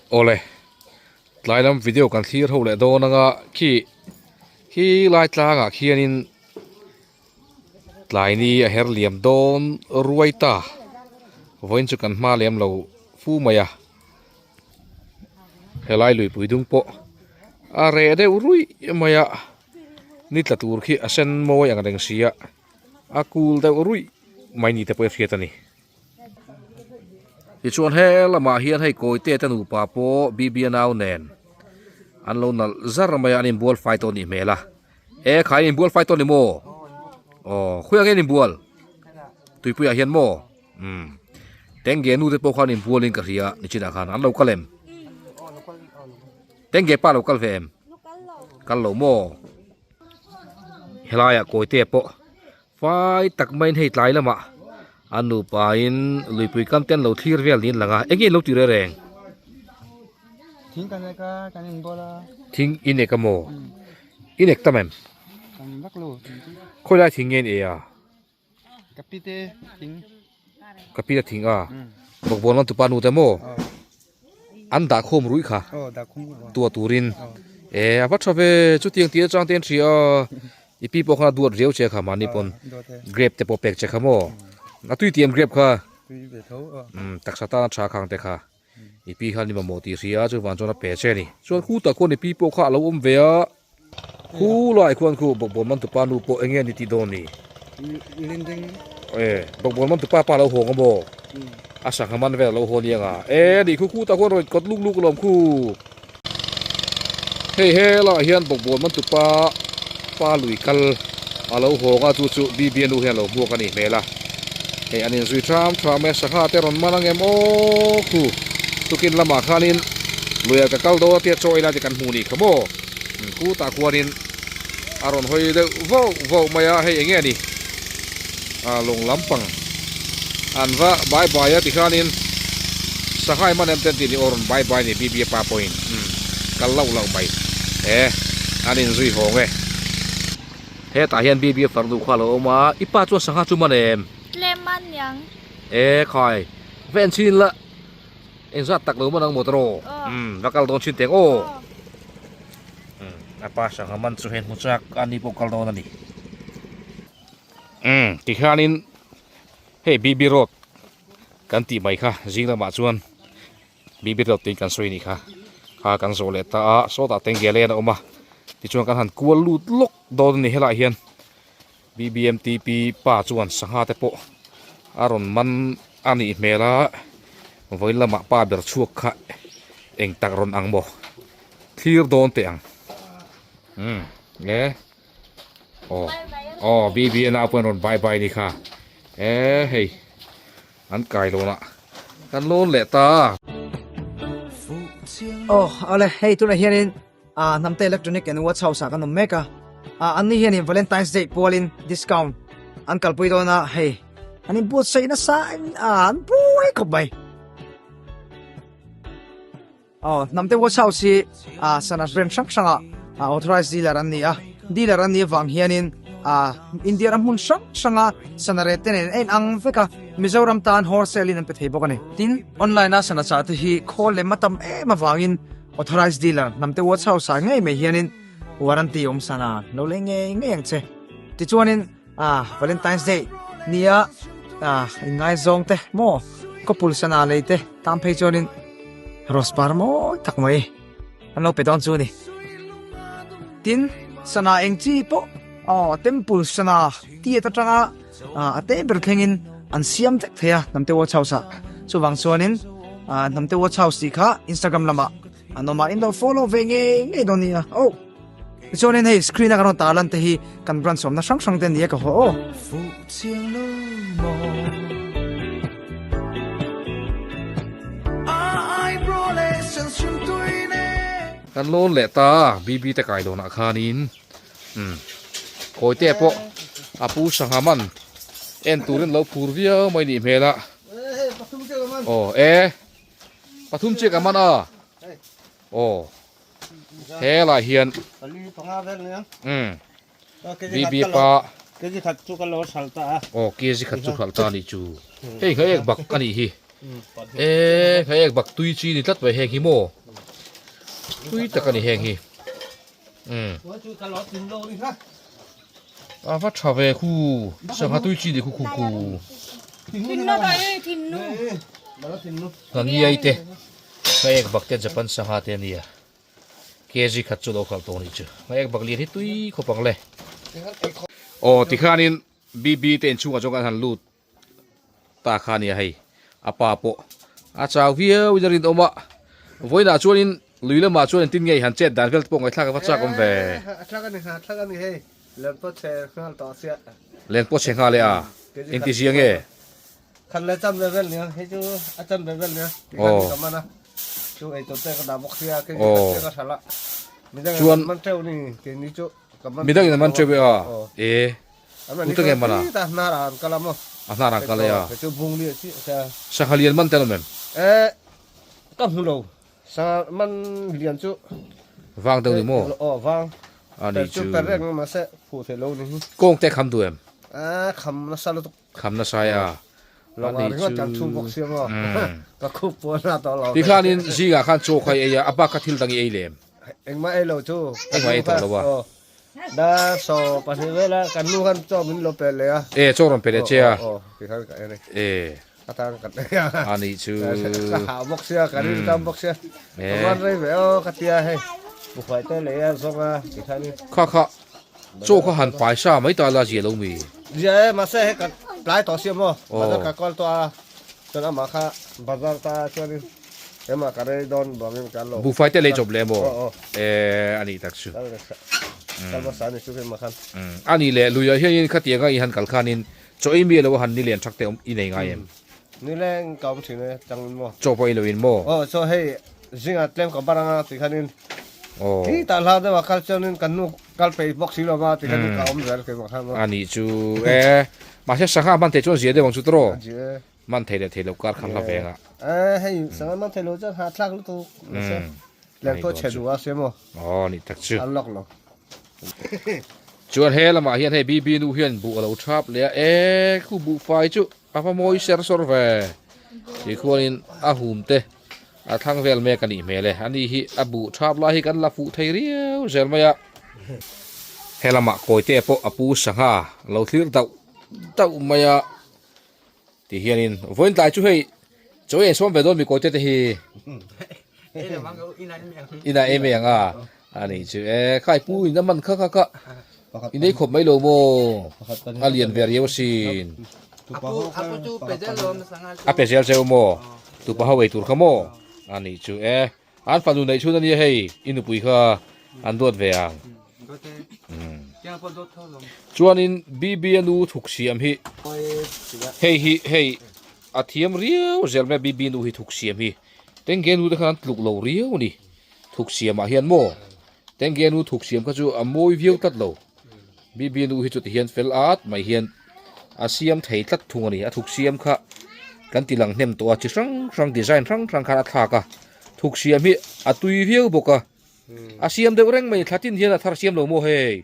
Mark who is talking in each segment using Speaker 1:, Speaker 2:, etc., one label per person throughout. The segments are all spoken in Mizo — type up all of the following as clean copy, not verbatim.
Speaker 1: Awle tlai lam video kan thlir ho leh dawn anga khi khi lai tlangah khianin tlai ni a her liam dawn ruai ta vawiin chu kan hma lem lo fu mai a helai luipui dung pawh a reh deuh ruih mai a ni tla tur khi a sen mawi ang reng si a a kul deuh ruih mai ni te pawh a hriat a ni. Tichuan he lamah hian hei Kawite te nupa pawh Bibia nau nen an lo nalh zar mai a an inbual fai tawh a nih hmel a e khai an inbual fai tawh a ni maw aw khawiah nge an inbual tuipuiah hian maw umm tengge nu te pawh khan inbualin ka hria nichinah khan an lo kal em tengge pa lo kal ve em kal lo maw helaiah Kawite pawh. Fai tak maiin hei tlai lamah an nupain luipui kam te an lo thlir vel niin a lang a, eng nge in lo ti reng reng?
Speaker 2: Thing kan ek a, kan inbual a.
Speaker 1: Thing in ek a maw? In ek tam em?
Speaker 2: Tam vak lo thing chu.
Speaker 1: Khawi lai thing nge in ei a?
Speaker 2: Ka pi te thing.
Speaker 1: Ka pi te thing a? Bawkbawn lam tupa nu te maw? An dah khawm ruih kha.
Speaker 2: Aw dah khawm ruih.
Speaker 1: Tua turin. E a va tha ve chutiang tih atang te an hria a. I pi pawh khan a duat riau che kha mahni pawn grape te pawh pek che kha maw. A tui tih em grape kha?
Speaker 2: Tui ve tho aw.
Speaker 1: Umm taksa tan a tha khang te kha. I pi khan i mamawh tih hria a chuvang chuan a pe che a ni. Chuan khutah khuan i pi pawh kha a lo awm ve a. Khu lai khuan khu bawkbawn man tupa nu pawh enge ni tih dawn ni?
Speaker 2: Linding.
Speaker 1: E, bawkbawn man tupa pa lo hawng a maw? A sangha man vel a lo haw nia nga. E, ni khu khu tah khuan rawn kawt luk luk alawm khu. Hei he lah hian bawkbawn man tupa pa lui kal a lo hawng a chu chu BB nu hian a lo hmuak a nih hmel a. Hei an inzui tham tham e, sangha te rawn man ang em aw khu. Tukin lamah khanin luiah ka kal dawn a tia chaw ei lai te kan hmu nih kha maw? Khutah khuanin a rawn hawi deuh vauh vauh mai a, hei eng nge ni a lawng lampang an va bai bai a tikhanin Sanghai man em ten tih ni aw rawn bai bai ni BBA pa pawhin umm kal lauh lauh mai e an inzui hawng e. Hetah hian BBA farnu kha a lo awm a, i pa chuan sangha chu man em?
Speaker 3: Tlem man niang.
Speaker 1: E khai, va en chhin la. Engzat tak lo man ang maw tawh umm va kal dawn chin teng aw umm a pa sangha man chu hei hmu chak a ni pawh kal dawn a ni umm tikhianin hei BB road kan tih mai kha zing lamah chuan BB road tiin kan sawi a nih kha kha kan zawh leh ta a sawtah tengge len a awm a tichuan kan han kual lut lawk dawn a ni helaiah hian. BBMTP pa chuan sangha te pawh a rawn man a nih hmel a, vawiin lamah pa ber chhuak kha eng tak rawn ang maw thlir dawn teh ang umm e aw aw BBNA pawhin rawn bye bye ni kha e hei an kai lawn ah kan lawn leh ta.
Speaker 4: Aw awle hei tunah hianin Ah hnamte electronic and watch house ah kan awm mek a ah an ni hianin Valentine's Day pualin discount an kalpui dawn a hei an inbuatsaih nasa in ah an buai khawp mai. Aw hnamte watch house hi ah sana brand hrang hrang ah ah authorized dealer an ni a dealer an nih avang hianin ah India ram hmun hrang hranga sana rate te nen a inang vek a Mizoram tan wholesale in an pe thei bawk a ni. Tin online a sana chah te hi khawl lem a tam em avangin Authorized dealer hnamte watch house ah ngei mai hianin warranty awm san a lo lei ngei ngei ang che. Tichuanin ah Valentine's Day nia ah inngaizawng te maw couple sana lei te tan phei chuanin rose par mawi tak mai an lo pe dawn chu a ni. Tin sana eng chi pawh aw temple sana tiat atanga ah a te ber thlengin an siam vek thei a hnamte watch house ah chuvang chuanin ah hnamte watch house tih kha instagram lamah an awm a in lo follow ve ngei ngei dawn nia oh tichuanin hei screen a kan rawn tarlan te hi kan branch awmna hrang hrang te a ni a ka haw aw.
Speaker 1: Kan lawn leh ta BB te kai dawnah khanin. Umm kawite pawh a pu sangha man en turin lo phur viau mai nih hmel a aw e pathum chiah ka man a aw helai hian umm BB pa
Speaker 2: kg khat chu ka lo hralh ta a
Speaker 1: aw kg khat chu hralh ta a nih chu hei kha ek bak a nih hi. E hei ek bak tui chi ni tlat mai heng hi maw tui tak a ni heng hi umm a va tha ve khu sangha tui chi ni khu khu khu ngangiai te hei ek bak te japan sangha te a nia kg khat chu lo khalh tawh a nih chu hei ek bak lian hi tui khawp ang le aw tikhanin bb te inchhungah chuan kan han lut Ta kha nia hei a pa pawh a chau viau in a rinawm a vawiinah chuanin lui lamah chuan engtin nge i han chet dan vel te pawh ngaihthlak a va chak awm ve.
Speaker 2: A thlak a ni a thlak a ni hei len pawh chhe nghal tawh sia.
Speaker 1: Len pawh chhe nghal e a engti zia nge?
Speaker 2: Khat leh chan ve vel nia hei chu a chan ve vel nia ti khan ka man a chu eitur te ka dah bawk sia kei chu khat chiah ka hralh a midang in an man teuh ni keini chu ka man
Speaker 1: midang in an man teuh e a e. Tute nge man a? A hnar ah an kal e a. Sangha lian man te an awm em? Vang deuh ni maw? A ni chu. Kawng te kham duh em? Kham nasa e a. A ni chu. Tikhanin zingah khan chaw kha i ei a, a bak kha thil dang i ei lem? Engmah ei tawh lo a.
Speaker 2: Da so pahnih vela kan nu khan chaw min lo pe leh a.
Speaker 1: E chaw rawn pe leh che a.
Speaker 2: Aw aw ti khan ka en e.
Speaker 1: E.
Speaker 2: Ka tan ka nei a.
Speaker 1: A nih chu.
Speaker 2: Ka hah bawk sia ka rin tam bawk sia.
Speaker 1: E.
Speaker 2: Ka van rei ve aw ka tia hei. Buhfai te lei a zawng a ti khan in.
Speaker 1: Kha kha chaw kha han pai sa mai ta la zia lo mi.
Speaker 2: Zia e mahse hei ka tlai tawh sia maw. Bazar ka kawl tawh a. Chuan amah kha bazar ta chuan in. Ema ka rei dawn bangin kan lo.
Speaker 1: Buhfai te lei chawp leh maw? E a nih tak chu.
Speaker 2: Kal hmasa ni chu hema khan.
Speaker 1: A nih leh luiah hianin khatianga i han kal khanin chaw ei mi alo han ni lian thak te awm i nei ngai em?
Speaker 2: Ni leng ka awm thin e changin maw?
Speaker 1: Chaw pawh i lo in maw?
Speaker 2: Aw chaw hei zingah tlem ka bar anga ti khanin
Speaker 1: Aw.
Speaker 2: Khi tah hlau deuh a kal chuanin kan nu kal peih bawk si lo va ti khanin ka awm zel keimah khan maw?
Speaker 1: A nih chu e mahse sangha hman theih chuan zia deuh ang chu tawh.
Speaker 2: A zia e.
Speaker 1: Man thei leh thei lo kar kha hla veng a.
Speaker 2: Eh hei sanga man thei lo chuan ha thlak lutuk nasa. Leng pawh chhe duh a sia maw.
Speaker 1: Aw ni tak chu.
Speaker 2: An lawk lo.
Speaker 1: Chuan he lamah hian hei BB nu hian buh a lo thap leh a e khu buh fai chu a va mawi ser sawr ve. Ti khuanin a hum te a thlang vel mek a nih hmel e. Ani hi a buh thap lai hi kan la fuh thei riau zel mai a. He lamah kawite pawh a pu sangha lo thlir dauh dauh mai a. Ti hianin vawiin tlai chu hei chaw ei an sawm ve dawn mikawi te te hi inah em ei ang a a nih chu e khai pu in a man kha kha kha in ei khawp mai lo maw a lian ve riau asin a pe zel cheu maw tupa ho ei tur kha maw a nih chu e An fanu neih chhun a nia hei, i nupui kha an duat ve ang. Chuanin BB-a nu thuk siam hi, hei hi hei a thiam riau zel mai a BB nu hi thuk siam hi. Tengge nu te khan an tluk lo riau a ni thuk siamah hian maw. Tengge nu thuk siam kha chu a mawi viau tlat lo. BB nu hi chu tihian fel at mai hian a siam thei tlat thung a ni. A thuk siam kha kan ti lang hnem tawh a, chi hrang hrang design hrang hrang khan a thlak a. Thuk siam hi a tui viau bawk a, a siam deuh reng mai thla tin hian a thar siam lo maw hei.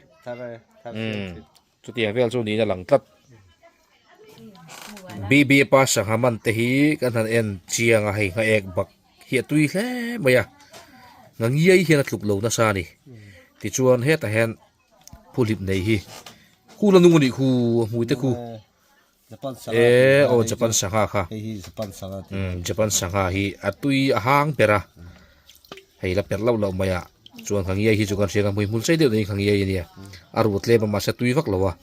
Speaker 1: Chutiang vel chu niin a lang tlat. BB pa sangha man te hi kan han en chiang a hei nghaek bak hi a tui hle mai a ngangiai hian a tluk lo nasa a ni tichuan hetah hian phuhlip nei hi kul a nung a nih khu a hmui te khu e aw Japan sangha kha Japan sangha hi a tui a hang ber a hei la perh loh loh mai a chuan khangiai hi chu kan hria hmui hmul chei deuh niin khangiai a nia a ruh tlem a mahse tui vak lo a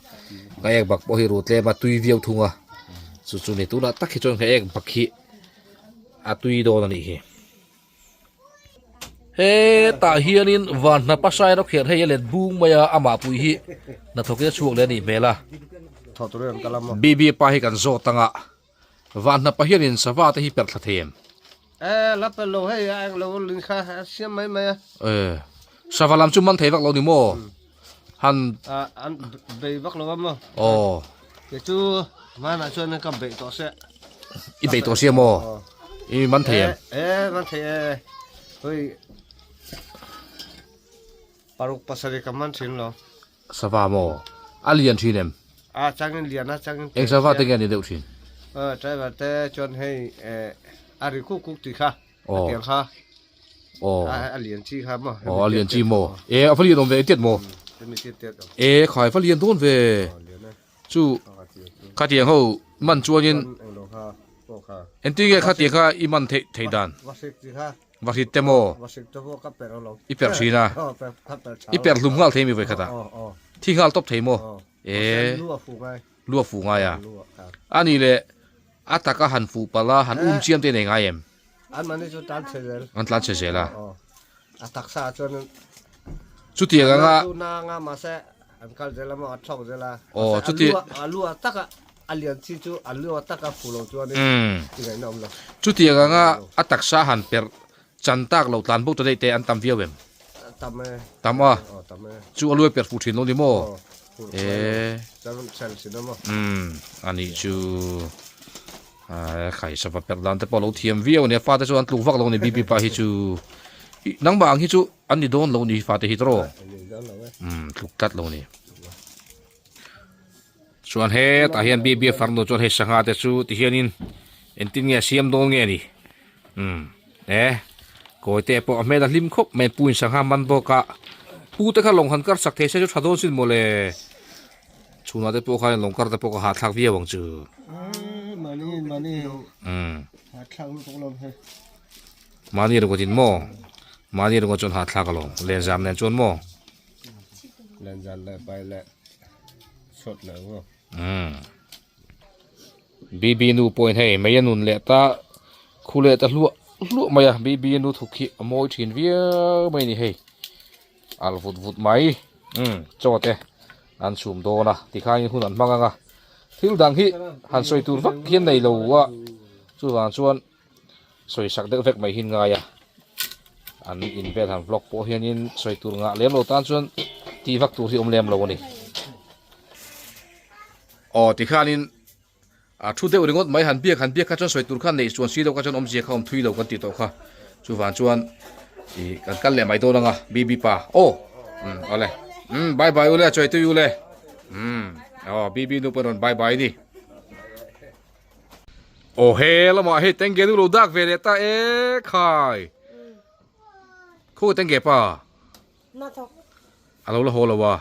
Speaker 1: nghaek bak pawh hi ruh tlem a tui viau thung a chu chu ni tunah tak hi chuan nghaek bak hi a tui dawn a nih hi hetah hianin van hnapa sai rawk hian hei a let bung mai a amah pui hi hnathawk in a chhuak leh a nih hmel a BB pa hi kan zawt ang a. Van hnapa hianin sava te hi perh thla thei em?
Speaker 2: E, la pel lo hei a eng lo lin kha a siam mai mai a.
Speaker 1: E, sava lam chu man thei vak lo ni maw? Han.
Speaker 2: A, an bei vak lo a maw?
Speaker 1: Aw.
Speaker 2: Ke chu hmanah chuan ka bei tawh sia.
Speaker 1: I bei tawh sia maw? I man thei em?
Speaker 2: E, man thei e. Hei paruk pasarih ka man thin lo.
Speaker 1: Sava maw? A lian thin em?
Speaker 2: A changin lian a changin
Speaker 1: Eng sava te nge a ni deuh thin?
Speaker 2: Driver te chuan hei a ri kuk kuk tih kha a tiang kha a lian chi kha maw.
Speaker 1: Aw a lian chi maw e a va lian awm ve eng tiat maw e khai va lian dawn ve chu khatiang ho man chuanin engtin nge khatiang kha i man theih theih dan. Va hrit te maw? I perh thin a? I perh hlum nghal thei mi vawi khatah? Thi nghal tawp thei maw? E lu a fuh ngai a. A nih leh a taka han fuh palh a, han um chiam te nei ngai em? An tlan chhe zel a. Chutiang anga aw chuti Chutiang anga a taksa han perh chan tak lo tlan bo ta daih te an tam viau em? Tam a, chu a luai perh fuh thin lo ni maw? E umm a nih chu khai sava perh dan te pawh a lo thiam viau a nia fate chu an tluk vak lo a ni bibi pa hi chu nangmah ang hi chu an ni dawn lo ni fate hi tawh umm tluk tlat lo ni. Chuan hetah hian BBF farnu chuan hei sangha te chu ti hianin engtin nge a siam dawn nge ni umm e kawi te pawh a hmel a hlim khawp mai pu in sangha man bawk a pu te kha lawng han kar sak thei se chu tha dawn sin mawle chhunah te pawh khan lawng kar te pawh kha hahthlak viau ang chu umm mahni ringawt in maw mahni ringawt chuan hahthlak alawm lenzam nen chuan maw. Umm BB nu pawhin hei mei a nun leh ta khu leh ta hluah hluah mai a BB nu thuk hi a mawi thin viau mai a ni hei alh vut vut mai umm chaw te an chhum dawn a tikhain hun an hmang ang a thil dang hi han sawi tur vak hian nei lo a chuvang chuan. Sawi sak deuh vek mai hi ngai a, an in vel han vlog pawh hianin sawi tur ngah lem lo tan chuan tih vak tur hi awm lem lo a ni. Aw tikhanin a thu deuh ringawt mai han biak han biak kha chuan sawi tur kha neih chuan si lo kha chuan awmzia kha awm thui lo kan tih tawh kha chuvang chuan ih kan kal leh mai dawn anga BB pa aw um awle um bye bye ule chawi tui ule um aw BB nu pawh rawn bye bye ni. Aw he lamah hei tenge nu lo dak ve leh ta e khai khu tenge pa a lo la haw lo a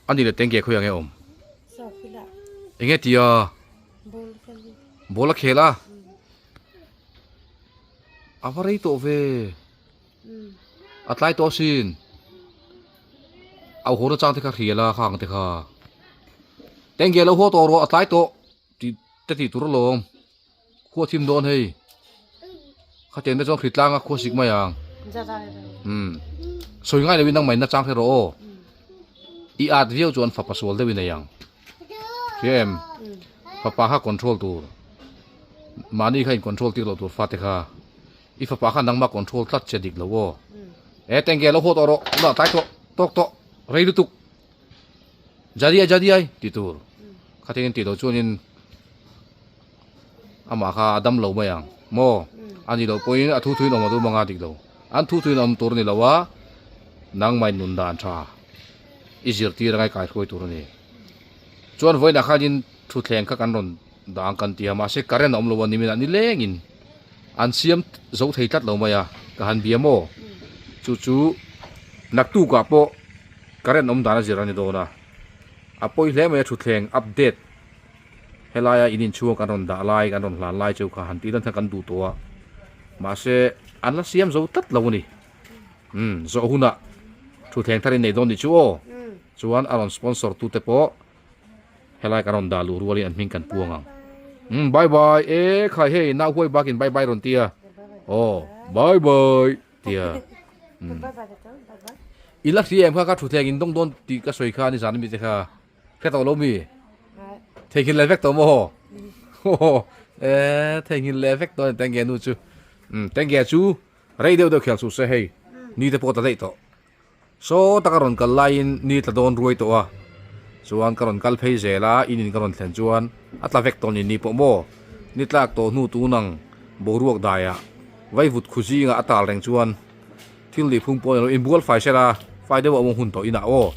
Speaker 1: a ni le tenge khawi ang e awm enge tia ball a khel a a va rei tawh ve a tlai tawh asin a haw na chang te kha hrial a khang te kha tenge lo haw tawh rawh a tlai tawh tih te tih tur alawm khua thim dawn hei khatiang te chuan hri tlang a khua sik mai ang umm sawi ngai lovin nangmah in na chang hre rawh aw i at viau chuan fapa sual deuh i nei ang hria em fapa kha control tur mahni kha in control tir loh tur fate kha. I fapa khan nangmah control tlat che dik lo aw. E tenge lo haw tawh rawh tunah tlai tawh tawk tawh rei lutuk jadi ai jadi ai ti tur khatin tih loh chuanin amah kha a dam lo mai ang maw a nih loh pawhin a thu thuin awm a duh mang a dik lo an thu thuin awm tur a ni lo a nangmah in nun dan tha i zirtir anga i kaihruai tur a ni chuan vawiinah khanin thutthleng kha kan rawn dang kan ti a mahse current a awm lo a niminah nilengin. An siam zo thei tlat lo mai a, ka han bia maw? Chu chu naktukah pawh current awm dan a zir a ni dawn a, a pawi hle mai a thutthleng update helaia in inchhunga kan rawn dah lai kan rawn hlan lai chu kha han tih dan kha kan duh tawh a, mahse an la siam zo tlat lo a ni. Umm zawh hunah thutthleng thar in nei dawn nih chu aw, chuan a rawn sponsor tute pawh. Helai kan rawn dah luh rualin an hming kan puang ang. Umm bye bye e khai hei nau huai bakin bye bye rawn tia. Aw bye bye tia. Umm. I la hria em kha ka thutthleng in dawng dawn tih ka sawi kha nizan ami te kha. Hre tawh lo mi? Theihnghilh leh vek tawh maw? E theihnghilh leh vek tawh tenge nu chu. Umm tenge chu rei deuh deuh khel suh se hei. Ni te pawh ta daih tawh. Saw taka rawn kal laiin ni tla dawn ruai tawh a, chuan ka rawn kal phei zel a, in in ka rawn thlen chuan a tla vek tawh ni ni pawh maw? Ni tlak tawh hnu tunang boruak daiah vaivut khu zingah a tal reng chuan thil nih phung pawh a ni lo, inbual fai sela fai deuh a awm hun tawh inah aw,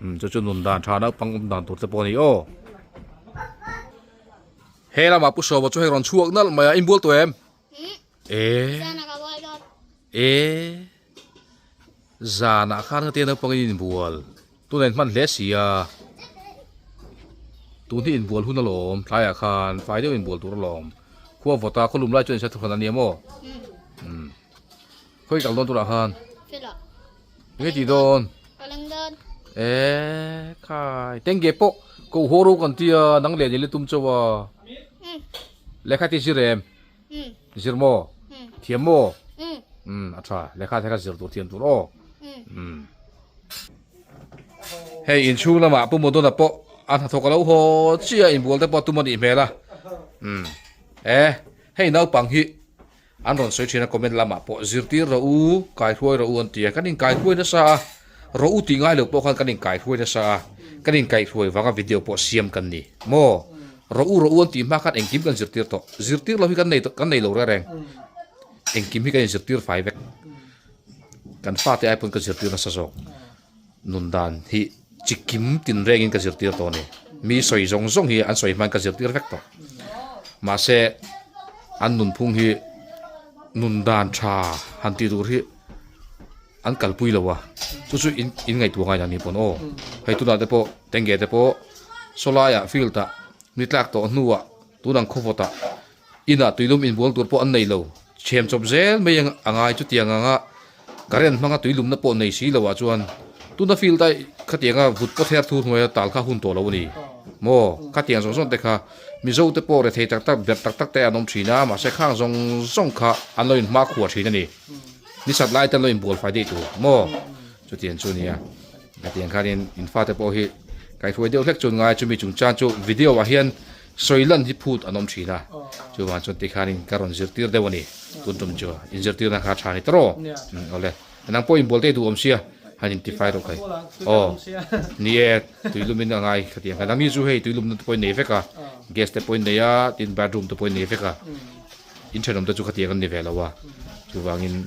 Speaker 1: umm chu chu nun dan tha naupang awm dan tur te pawh a ni aw. He lamah Pu Sawma chu hei rawn chhuak nalh mai a, inbual tawh em? E. E. Zanah khan ka tia naupangin inbual. Tunah in hman hle si a. Tun hi inbual hun alawm, tlaiah khan fai deuh inbual tur alawm. Khua vawt a, khawlum lai chuan insa thuhran a nia maw? Umm. Khawi kal dawn turah khan? Nge tih dawn? E khai tengge pawh ko haw ro kan tia nang leh nili tum chauh a. Lehkha ti zir em? Zir maw? Thiam maw? Um a tha lehkha te kha zir tur thiam tur aw. Um. Hei inchhung lamah Pu Modona pawh a hnathawk a lo haw chiah a inbual te pawh a tum a nih hmel a. Um e hei naupang hi An rawn sawi thin a comment lamah pawh zirtir rawh u, kaihruai rawh u an ti a, kan inkaihruai nasa a, rawh u tih ngai lo pawh khan kan inkaihruai nasa a, kan inkaihruai vanga video pawh siam kan ni maw? Rawh u rawh u an tih hma khan engkim kan zirtir tawh, zirtir lo hi kan nei kan nei lo reng reng, engkim hi kan inzirtir fai vek, kan fate ai pawn ka zirtir nasa zawk. Nun dan hi chi kim tin rengin ka zirtir tawh a ni. Mi sawi zawng zawng hi an sawi hmain ka zirtir vek tawh. Mahse an nunphung hi nun dan tha han tih tur hi an kalpui lo a, chu chu in in ngaihtuah ngai lo ni pawn aw. Hei tunah te pawh tenge te pawh sawlaiah field ah ni tlak tawh hnuah tunang khawvawtah inah tuilum inbual tur pawh an nei lo. Chhem chawp zel mai a ngai chutiang anga current hmanga tuilumna pawh nei si loah chuan tuna field a khatianga vut pawt her thur hnuaia tal kha hun tawh lo a ni maw? Khatiang zawng zawng te kha Mizo te pawh rethei tak tak berh tak tak te an awm thin a mahse khang zawng zawng kha an lo inhma khuah thin a ni. Ni sat lai te an lo inbual fai daih tur maw? Chutiang chu a ni a khatiang khanin in fate pawh hi kaihruai deuh hlek chuan ngai chumi chungchang chu video ah hian Sawi lan hi phut an awm thin a, chuvang chuan tikhanin ka rawn zirtir deuh a ni, tun tum chu inzirtirna kha tha a ni ta rawh, awle nang pawh inbual te duh awm sia han intifai rawh khai, aw ni e tuilumin a ngai ka ti ang kha, nangni chu hei tuilumna te pawh in nei vek a, gas te pawh in nei a, tin bathroom te pawh in nei vek a, in thenawm te chu khatiang an ni ve lo a, chuvangin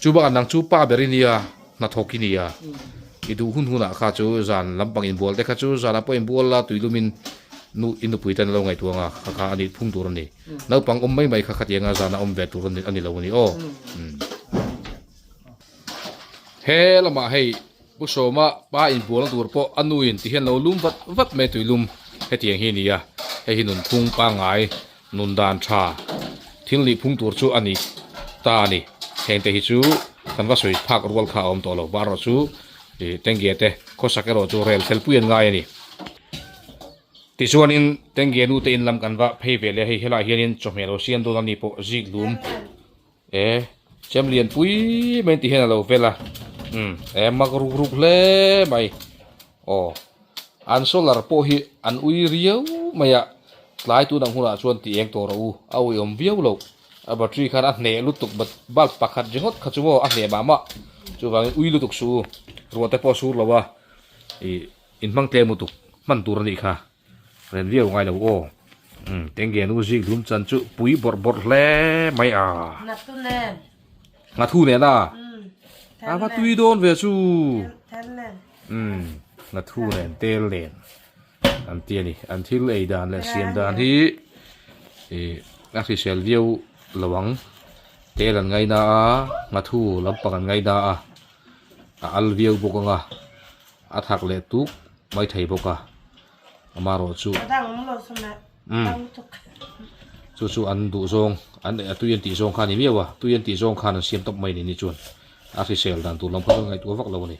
Speaker 1: chu bakah nang chu pa ber i nia hnathawk i ni a, i duh hun hunah kha chu zan lampang inbual te kha chu zanah pawh inbual la tuilumin nu i nupui ten a lo ngaihtuah ang a, kha kha a nih phung tur a ni. Naupang awm mai mai kha khatianga zanah awm ve tur a ni lo a ni aw. He lamah hei Pu Sawma pa inbualna tur pawh a nuin ti hian lo lum vat vat mai tuilum hetiang hi a ni a, hei hi nunphung pangngai Nun dan tha thil nih phung tur chu a ni ta a ni. Hengte hi chu kan va sawi phak rual kha a awm tawh lo. Erawh chu ih Tengge te khawsak erawh chu rel fel pui an ngai a ni. Tichuanin Tengge nu te in lam kan va phei ve leh a, hei helaiah hianin chawhmeh lo siam dawn a ni pawh zik lum e chem lian pui mai an ti hian a lo vel a, umm e mak ruk ruk hle mai. Aw, an solar pawh hi an ui riau mai a, tlai tun ang hunah chuan ti eng tawh rawh u, a uiawm viau lo. A battery khan a hneh lutuk but bulb pakhat ringawt kha chu maw a hneh mah mah, chuvangin ui lutuk suh u, ruah te pawh a sur lo a, ih inhmang tlem lutuk hman tur a nih kha, ren viau ngai lo aw. Umm tenge nu zik hlum chan chu pui bawrh bawrh hle mai a.
Speaker 3: Nghathu nen.
Speaker 1: Nghathu nen a? A va tui dawn ve chu. Umm nghathu nen tel nen an ti a ni. An thil ei dan leh siam dan hi ih a hrisel viau lo ang. Tel an ngaina a, nghathu lampang an ngaina a, a al viau bawk ang a, a thak leh tuk mai thei bawk a. Amarawh chu umm chu chu an duh zawng an a tui an tih zawng kha a ni miau a tui an tih zawng khan an siam tawp mai ni ni chuan a hrisel dan tur lam kha chu ngaihtuah vak lo a ni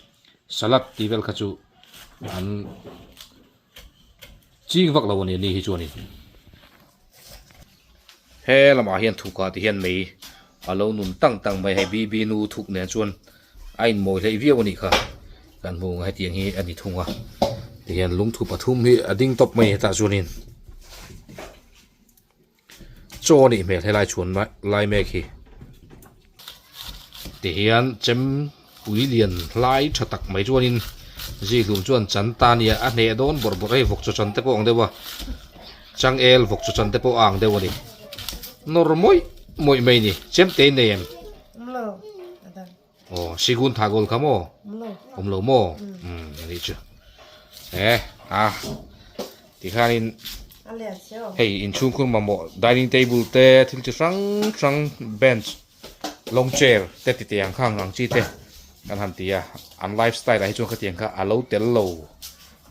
Speaker 1: salad tih vel kha chu an ching vak lo a ni ni hi chuanin he lamah hian thukah ti hian mei a lo nun tang tang mai hei bb nu thuk nen chuan A inmawi hleih viau a nih kha kan hmu ang hetiang hi a ni thung a tihian lungthu pathum hi a ding tawp mai hetah chuanin chaw a nih hmel helai chhuan lai mek hi tihian chem pui lian hlai tha tak mai chuanin zihlum chuan chan ta nia a hneh dawn bawrh bawrh hei vawk chaw chan te pawh ang deuh a changel vawk chaw chan te pawh a ang deuh a ni nawr mawih mawih mai a ni chemte in nei em. Aw sigun tha goal kha maw awm lo maw umm a nih chu e a tikhanin. Hei inchhungkhur mamawh dining table te thil chi hrang hrang bench long chair te ti teh ang kha ang chi te kan han ti a an life style ah hi chuan khatiang kha a lo tel lo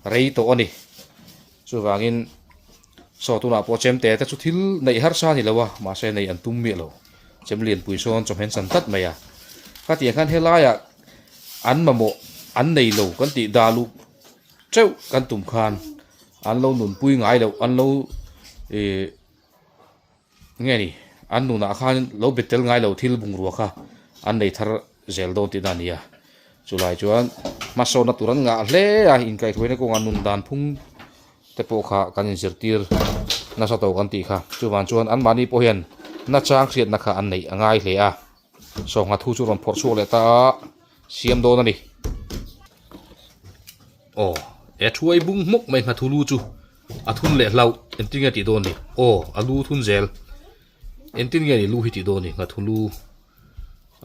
Speaker 1: rei tawh a ni chuvangin saw tunah pawh chemte te chu thil neih harsa a ni lo a mahse nei an tum miah lo chem lianpui sawn chawhmeh an chan tlat mai a khatiang khan helaiah an mamawh an nei lo kan tih dah luh teuh kan tum khan an lo nunpui ngai loh an lo ih nge ni an nunah khan lo bet tel ngai lo thil bungrua kha an nei thar zel dawn tihna a ni a chulai chuan hmasawnna tur an ngah hle a inkaihhruaina kawngah nun dan phung te pawh kha kan inzirtir nasa tawh kan tih kha chuvang chuan anmahni pawh hian nachang hriatna kha an neih a ngai hle a sawngha thu chu rawn phawrh chhuak leh ta a siam dawn a ni. Aw e thuai bung hmawk mai nghathu lu chu a thun leh hlauh engtin nge tih dawn ni aw a lu thun zel engtin nge ni lu hi tih dawn ni nghathu lu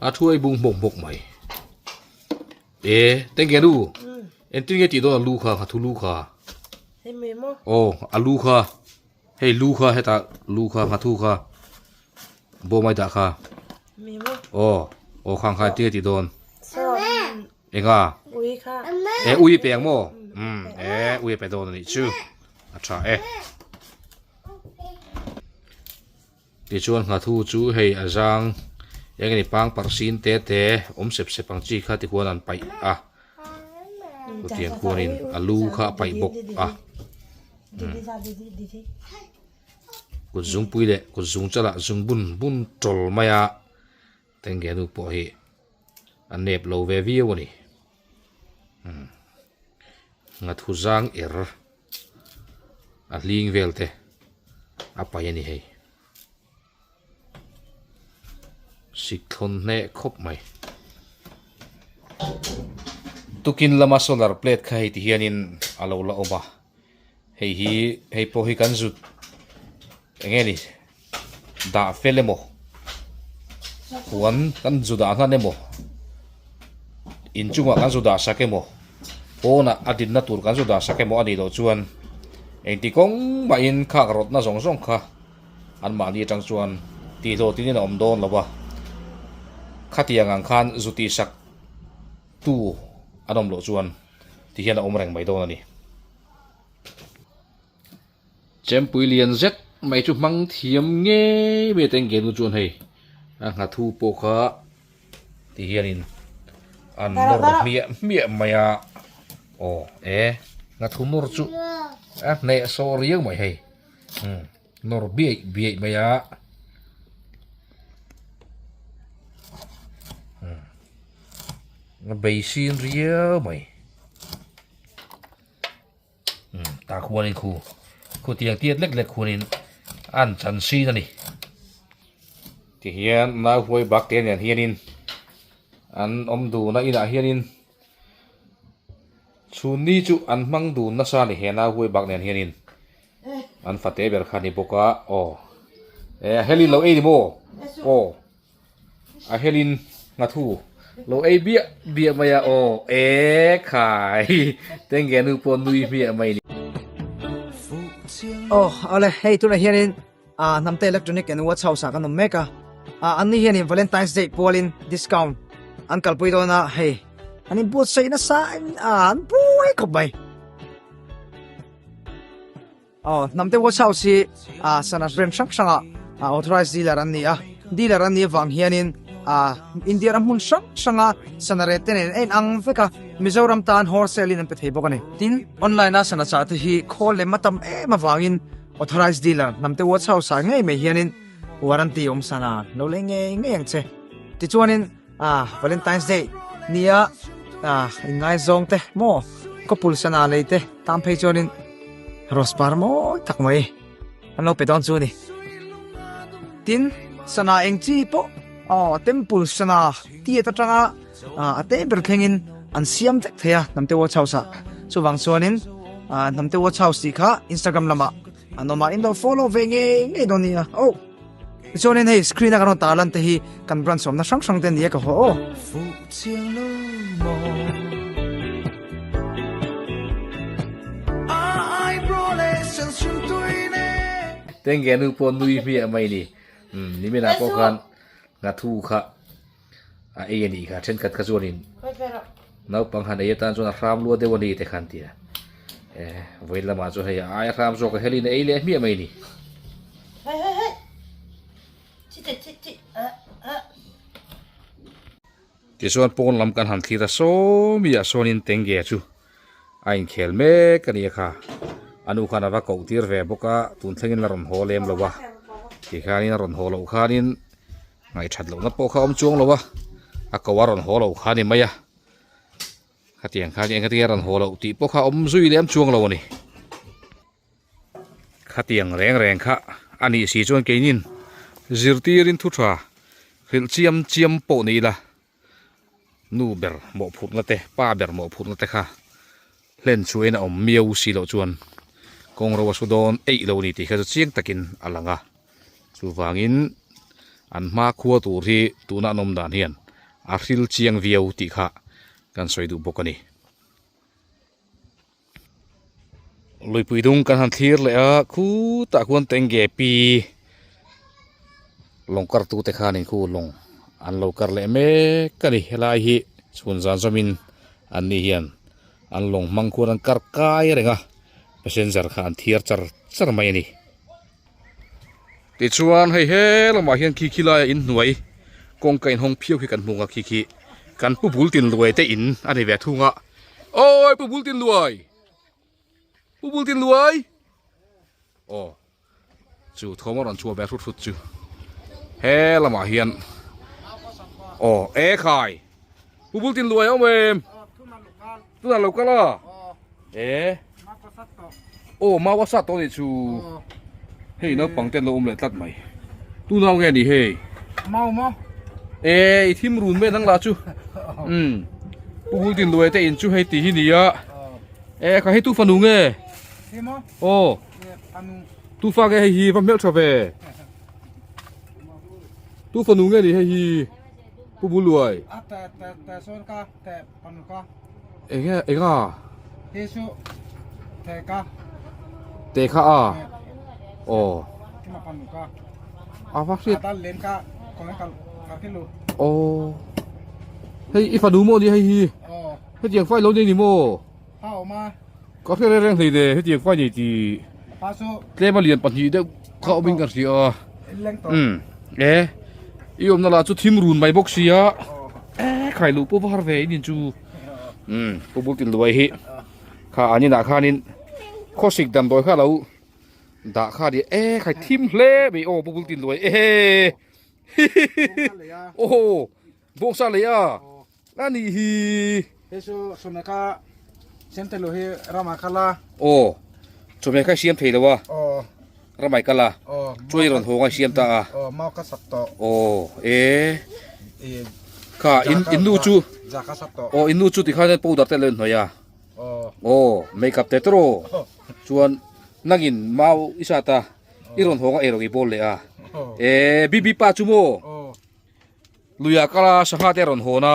Speaker 1: a thuai bung hmawk hmawk mai e tengge nu engtin nge tih dawn a lu kha nghathu lu kha aw a lu kha hei lu kha hetah lu kha nghathu kha bawmai dah kha aw aw khang kha engtin nge tih dawn. Enga?
Speaker 3: Ui kha.
Speaker 1: E ui pe ang maw? Um e ui pe dawn anih chu. A tha e. Tichuan nghathu chu hei a zang eng nge ni pang parh sin te te awm sep sep ang chi kha tihuan an paih a. Chutiang khuanin a lu kha a paih bawk a. Kut zungpui leh kut zung chalah zung bun bun tawl mai a. Tengge nu pawh hi a nep lo ve viau a ni. Umm Ngathu zang er a hling vel te a paih a ni hei. Sik thlawn hneh khawp mai. Tukin lama solar plate kha hei ti hianin a lo la awm a. Hei hi hei pawh hi kan zut eng nge ni dah fel emaw huan kan zu dah hnan emaw inchungah kan zu dah sak emaw pawnah a dinna tur kan zu dah sak emaw a nih loh chuan engti kawng mahin khak rawtna zawng zawng kha anmahni atang chuan tihhlawhtinin a awm dawn lo va khatiang ang khan zu tih sak tu an awm loh chuan ti hian a awm reng mai dawn a ni. Chempui lian zet mai chu hmang thiam ngei mai a tengge nu chuan hei a nghathu pawh kha ti hianin an nawr hmiah hmiah mai a aw e nghathu nawr chu a hneh sawh riau mai hei umm nawr biaih biaih mai a umm a beisin riau mai. Umm tah khuanin khu khu tiang tiat lek lek khuanin an chan sin a ni tihian nau huai bak te nen hianin an awm dun a inah hianin chhunni chu an hmang dun nasa a ni he nau huai bak nen hianin an fate ber kha a ni bawk a aw e a helin lo ei ni maw aw. A helin nghathu lo ei biah biah mai a aw e khai tengge nu pawh nui hmiah mai ni.
Speaker 4: Aw awle hei tunah hianin ah hnamte electronic and watch house ah kan awm mek a ah an ni hianin valentine's day pualin discount an kalpui dawn a hei an inbuatsaih nasa in ah an buai khawp mai. Aw, Hnamte Watch House hi ah sana brand hrang hrangah ah authorized dealer an ni a. Dealer an nih avang hianin ah India ram hmun hrang hranga sana rate te nen a inang vek a, Mizoram tan wholesale in an pe thei bawk a ni. Tin, online a sana chah te hi khawl lem a tam em avangin authorized dealer Hnamte Watch House ah ngei mai hianin warranty awm sana lo lei ngei ngei ang che. Tichuanin ah Valentine's Day nia ah inngaizawng te maw couple sana lei te tan phei chuanin Rose par mawi tak mai an lo pe dawn chu a ni. Tin, sana eng chi pawh aw temple sana tiat atanga a te ber thlengin an siam vek thei a Hnamte Watch House ah. Chuvang chuanin Hnamte Watch House tih kha Instagram lamah an awm a, in lo follow ve ngei ngei dawn nia. Aw tichuanin hei screen a kan rawn tar lan te hi kan branch awmna hrang hrang te a ni a ka haw aw.
Speaker 1: Tengge nu pawh nui hmiah mai ni. Umm niminah pawh khan nghathu kha a ei a nih kha thenkhat kha chuanin naupang han ei atan chuan a hram lua deuh a ni te khan tia eh vawiin lamah chuan hei a aia hram zawk a helin a ei leh hmiah mai ni. Tichuan pawn lam kan han thlir a sawmi ah sawnin tengge chu a inkhel mek a ni a kha a nu khan a va koh tir ve bawk a tun thlengin la rawn haw lem lo a tikhianin a rawn haw loh khanin ngaihthat lohna pawh kha a awm chuang lo a a ko a rawn haw loh kha a ni mai a khatiang khan engati a rawn haw loh tih pawh kha a awm zui lem chuang lo a ni. Khatiang reng reng kha a nih si chuan keinin zirtirin thu tha hrilh chiam chiam pawh ni ila nu ber mawhphurhna te pa ber mawhphurhna te kha hlen chhuahin a awm miau si loh chuan kawng ro a su dawn eih lo ni tih kha chu chiang takin a lang a chuvangin an hma khua tur hi tuna an awm dan hian a hril chiang viau tih kha kan sawi duh bawk a ni. Luipui dung kan han thlir leh a khutah khuan tenge pi lawng kar tute khanin khu lawng an lo kar leh mek a ni helai hi chhun zan zawmin an ni hian an lawng hmang khuan an kar kai reng a passenger kha an thiar char char mai a ni. Tichuan hei he lamah hian khi khi laia inhnuai kawngka inhawng phiau khi kan hmu ang a khi khi kan pu bul tin luai te in a ni ve thung a awi pu bul tin luai pu bul tin luai aw chu thawm a rawn chhuah ve hrut hrut chu he lamah hian aw e khai pu bul tin luai a awm em tunah lo kal a e aw mau a sat tawh anih chu hei naupang te an lo awm leh tlat mai tu nau nge ni hei
Speaker 4: mau maw
Speaker 1: e i thim run mai dang lah chu um pu bul tin luai te in chu hei ti hi nia e kha hei tu fanu nge aw tu fa nge hei hi va hmeltha ve tu fanu nge ni hei hi pu bul luai
Speaker 4: a te te te sawn ka te fanu ka
Speaker 1: Enge enga?
Speaker 4: He chu te ka.
Speaker 1: Te kha a. Aw.
Speaker 4: Kima fanu ka.
Speaker 1: A va hriat.
Speaker 4: Ata len ka kawng kal kal kilu.
Speaker 1: Aw. Hei i fanu maw ni hei hi.
Speaker 4: Aw.
Speaker 1: Hetiang fai lo nei ni maw?
Speaker 4: Ha awm a.
Speaker 1: Ka hre reng reng hlei le hetiang fai nei ti.
Speaker 4: Pa chu.
Speaker 1: Tlema lian pahnih deuh kha awmin ka hria a.
Speaker 4: Leng tawh.
Speaker 1: Um. E. I awmna lah chu thim run mai bawk sia. E khai luh pawh va har ve in chu. Um pu bul tin luai hi. Kha an inah khanin khawsik damdawi kha lo dah kha ni e khai thim hle mai aw pu bul tin luai e. Aw bawngsa lei a. A nih hi.
Speaker 4: Hei chu chawhmeh kha siam thei lo hi ramah kal a.
Speaker 1: Aw chawhmeh kha i siam thei lo a.
Speaker 4: Aw.
Speaker 1: Ramah i kal a.
Speaker 4: Aw.
Speaker 1: Chuan i rawn haw nga i siam ta a.
Speaker 4: Aw mau ka sat tawh.
Speaker 1: Aw e. Kha in in nu chu.
Speaker 4: Ja ka sat tawh.
Speaker 1: Aw in nu chu tikhan powder te a lo inhnawih a.
Speaker 4: Aw.
Speaker 1: Aw makeup te tawh aw. Chuan nangin mau i sat a i rawn haw nga eirawng i bawl leh a. E bibi pa chu maw.
Speaker 4: Aw.
Speaker 1: Luiah kal a sangha te a rawn hawn a,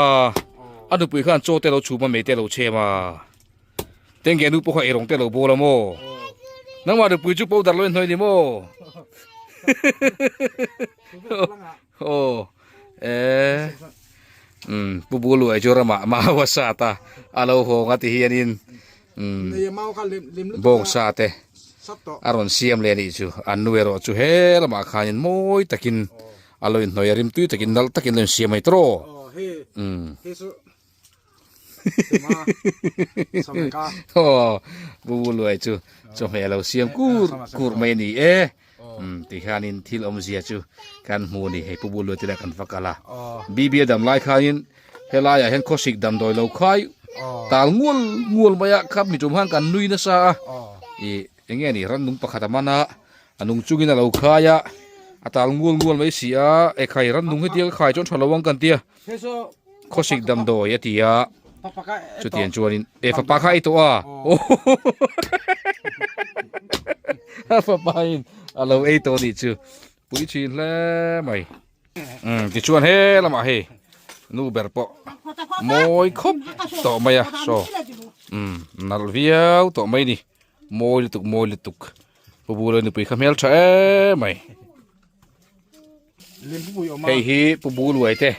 Speaker 1: a nupui khan chaw te a lo chhum a, mei te a lo chhem a, tengge nu pawh kha eirawng te a lo bawl a maw? Nangmah nupui chu powder lo inhnawih ni maw? Aw e umm Pu Buluai chu ramah mau a sat a, a lo hawng a ti hianin umm bawngsa te a rawn siam leh a nih chu, an nu erawh chu he lamah khanin mawi takin A lo inhnawih a rim tui takin nalh takin lo insiam mai tawh
Speaker 4: Aw he
Speaker 1: umm
Speaker 4: he chu sema
Speaker 1: aw bu luai chu chawhmeh a lo siam kur kur mai a ni e umm tikhianin thil awmzia chu kan hmu a ni hei pu bu luai te lah kan va kal a bibi a dam lai khanin helaiah hian khawsik damdawi lo khai tal ngual ngual mai a khap mi tum khan kan nui nasa a ih Eng nge ni rannung pakhat a man a, a nung chungin a lo khai a, a tal ngual ngual mai si a, e khai rannung hetiang a khai chuan tha lo ang kan ti a, khawsik damdawi a ti a, chutiang chuanin e fapa kha a ei tawh a, a fapa in a lo ei tawh a nih chu, pui thin hle mai. Umm tichuan he lamah hei nu ber pawh mawi khawp tawh mai a saw umm nalh viau tawh mai a ni. Mawi lutuk mawi lutuk. Pu Buluai nupui kha hmel tha em mai. Hei hi Pu Buluai te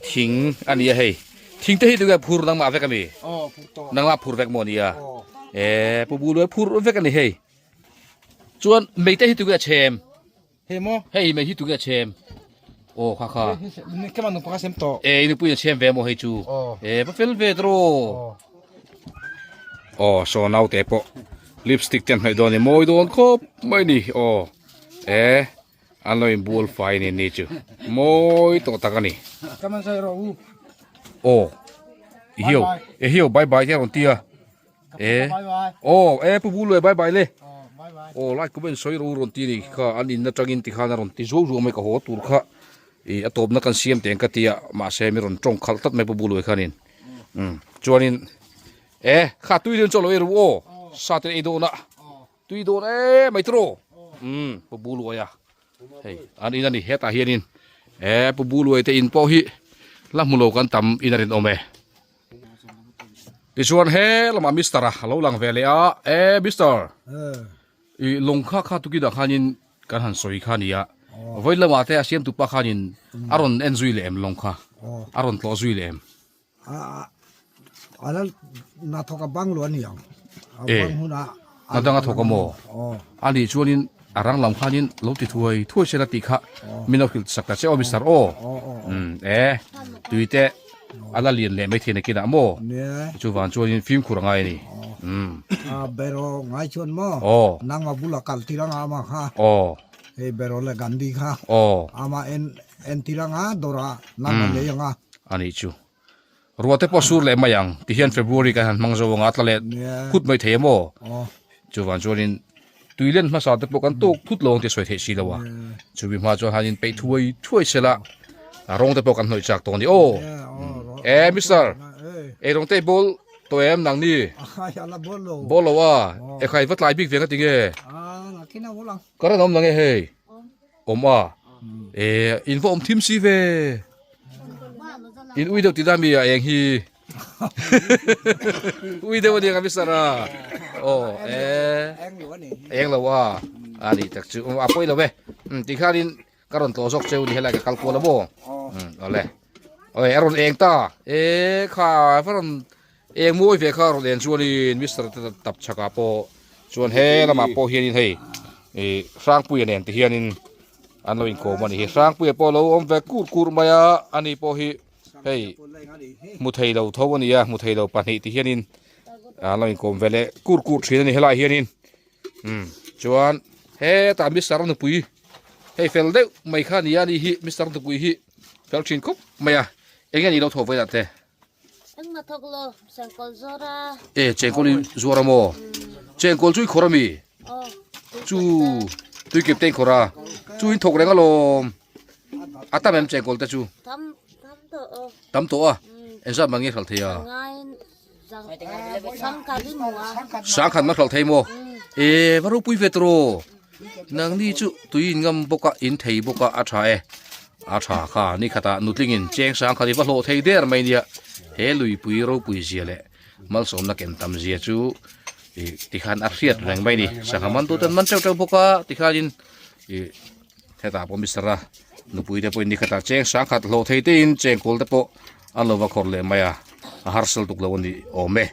Speaker 1: thing a ni a hei. Thing te hi tunge phur nangmah vek a mi? Nangmah phur vek maw a nia? E Pu Buluai phur vek a ni hei. Chuan mei te hi tunge a chhem?
Speaker 2: Hei maw?
Speaker 1: Hei mei hi tunge a chhem? Aw kha kha.
Speaker 2: Ke man nupui a sem tawh.
Speaker 1: E nupui a chhem ve maw hei chu? E va fel ve tawh. Aw saw naute pawh lipstick te an hnawih dawn a ni mawi dawn khawp mai a ni aw e an lo inbual fai a ni ni chu mawi tawh tak a ni aw i hiau i hiau bye bye te a rawn ti a e aw e pu buluai bye bye le aw lai comment sawi ro rawn ti a ni kha an in atangin tikhan a rawn ti zuau zuau mai ka haw tur kha ih a tawpna kan siam teng ka ti a mahse mi rawn tawng khalh tlat mai pu buluai khanin. Um chuanin e kha tui dawn chu a lo ei ru aw sa te ei dawn a tui dawn em mai tiraw um pu buluai a hei an in a ni hetah hianin e pu buluai te in pawh hi la hmu lo kan tam in a rinawm e tichuan he lamah mister a lo lang ve leh a e mister I lawng kha kha tukinah khanin kan han sawi kha nia vawi lamah te a siamtu pa khanin a rawn en zui leh em lawng kha a rawn tlawh zui leh em
Speaker 3: ala na thawk a bang lo ani ang
Speaker 1: a bang huna na dang a thawk a maw a nih chuanin a rang lam khanin lo ti thuai thuai sela tih kha min lo hrilh sak ta che aw mister aw e tui te A la lian leh mai thei nakinah maw? Chuvang chuanin fimkhur a ngai a ni.
Speaker 3: Umm. A beraw ngai chuan maw? Aw. Nangma bula kal tir anga ama kha.
Speaker 1: Aw.
Speaker 3: Hei beraw leh Gandhi kha.
Speaker 1: Aw.
Speaker 3: Ama en en tir anga dawrah nangma lei anga.
Speaker 1: A nih chu. Ruah te pawh sur leh mai ang. Tihian February kan han hmang zo anga a tla leh phut mai thei a maw?
Speaker 3: Aw.
Speaker 1: Chuvang chuanin tui len hmasa te pawh kan tawk thut lo ang tih sawi theih si lo a. Chumi hma chuan han inpeih thuai thuai sela a rawng te pawh kan hnawih chak tawh a ni aw. E Mister, ei rawng te i bawl tawh em nang ni? Bawl lo a, e khai va tlai bik ve nga tinge? Ka rawn awm nang e hei. Awm a, e in va awm thim si ve. In ui deuh tih mi a eng hi. Ui deuh a ni ang a Mister a. Aw e. Eng lo a. A ni tak chu a pawi lo e. Tikhanin ka rawn tlawh zawk cheu ni helai ka kal kual a maw. Awle. Oi a rawn eng ta. E kha va rawn eng mawi ve kha rawn eng chuanin Mister te tap chhakah pawh chuan he lamah pawh hianin hei ih Hrangpuia nen te hianin an lo inkawm a ni hi. Hrangpuia pawh a lo awm ve kur kur mai a, ani pawh hi hei hmu thei lo tho a ni a hmu thei lo pahnih ti hianin an lo inkawm ve leh kur kur thin a ni helaiah hianin umm chuan hetah mister nupui hei fel deuh mai kha a ni a ni hi mister nupui hi fel thin khawp mai a eng nge ni lo tho vawilah te
Speaker 5: Engmah thawk lo chengkawl zuar a.
Speaker 1: E chengkawl in zuar a maw chengkawl chu i khawr a mi chu tui kep te in khawr a chu in thawk reng alawm. A tam em chengkawl te chu?
Speaker 5: Tam tam tawh aw.
Speaker 1: Tam tawh a? Engzat man nge hralh thei a? Sangkhat man hralh thei maw? E va ropui ve tawh. Nangni chu tui in ngam bawk a, in thei bawk a, a tha e. A tha kha ni khatah nutling in cheng sangkhat i va hlawh thei der mai nia. He luipui ropui zia leh malsawmna ken tam zia chu ih tikhan a hriat reng mai ni. Sangha man tuten man teuh teuh bawk a tikhanin ih. Hetah pawh Mister a nupui te pawhin nikhatah cheng sangkhat hlawh thei teiin chengkawl te pawh an lo va khawrh leh mai a, a harsal tuk lo a ni awm e.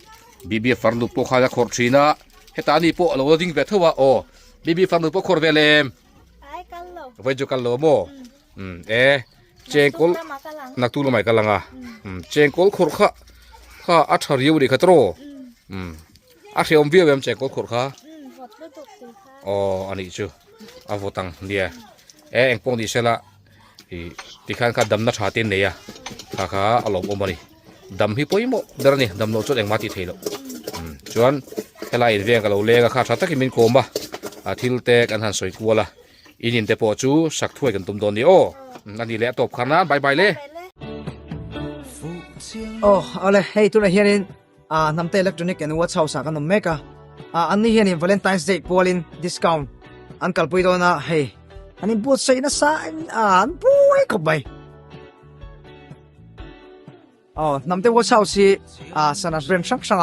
Speaker 1: Bibi farnu pawh khan a khawrh thin a, hetah ani pawh a lo la ding ve tho a, aw Bibi farnu pawh khawrh ve leh em?
Speaker 5: Ai kal lo.
Speaker 1: Vawi chu kal lo maw? Umm e chengkawl naktuk lamah i kal ang a, umm chengkawl khawrh kha kha a tha riau a nih kha tawh aw? Umm a hreawm viau em chengkawl khawrh kha?
Speaker 5: Umm vawt lutuk tih kha.
Speaker 1: Aw a nih chu. A vawt ang nia e eng pawh ni sela ih tikhan kha damna tha te an nei a kha kha a lawmawm a ni dam hi pawimawh ber a ni dam loh chuan engmah tih theih loh umm chuan helai in veng ka lo leng a kha tha takin min kawm a a thil te kan han sawi kual a in in te pawh chu sak thuai kan tum dawn ni aw a ni leh a tawp khar nan bye bye le.
Speaker 4: Aw awle hei tunah hianin Ah hnamte electronic and watch house ah kan awm mek a ah an ni hianin valentine's day pualin discount an kalpui dawn a hei an inbuatsaih nasa in ah an buai khawp mai aw hnamte watch house hi ah sana brand hrang hrang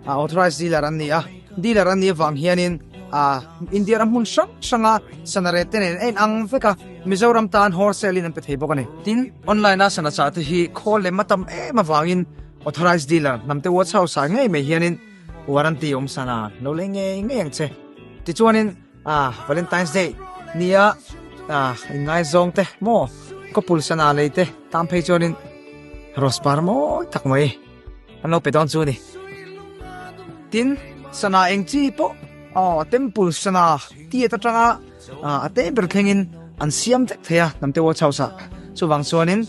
Speaker 4: ah authorized dealer an ni a dealer an nih avang hianin. Ah, India ram hmun hrang hranga sana rate te nen a inang vek a, Mizoram tan wholesale in an pe thei bawk a ni. Tin, online a sana chah te hi khawl lem a tam em avangin authorized dealer hnamte watch house ah ngei mai hianin warranty awm sana lo lei ngei ngei ang che. Tichuanin, ah, Valentine's Day nia ah, inngaizawng te maw couple sana lei te tan phei chuanin rose par mawi tak mai an lo pe dawn chu a ni. Tin, sana eng chi pawh aw temple sana tiat atanga a te ber thlengin an siam vek thei a Hnamte Watch House ah. Chuvang chuanin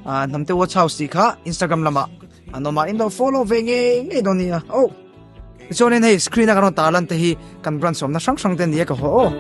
Speaker 4: Hnamte Watch House tih kha Instagram lamah an awm a, in lo follow ve ngei ngei dawn nia. Aw tichuanin hei screen a kan rawn tarlan te hi kan branch awmna hrang hrang te a ni a ka haw aw.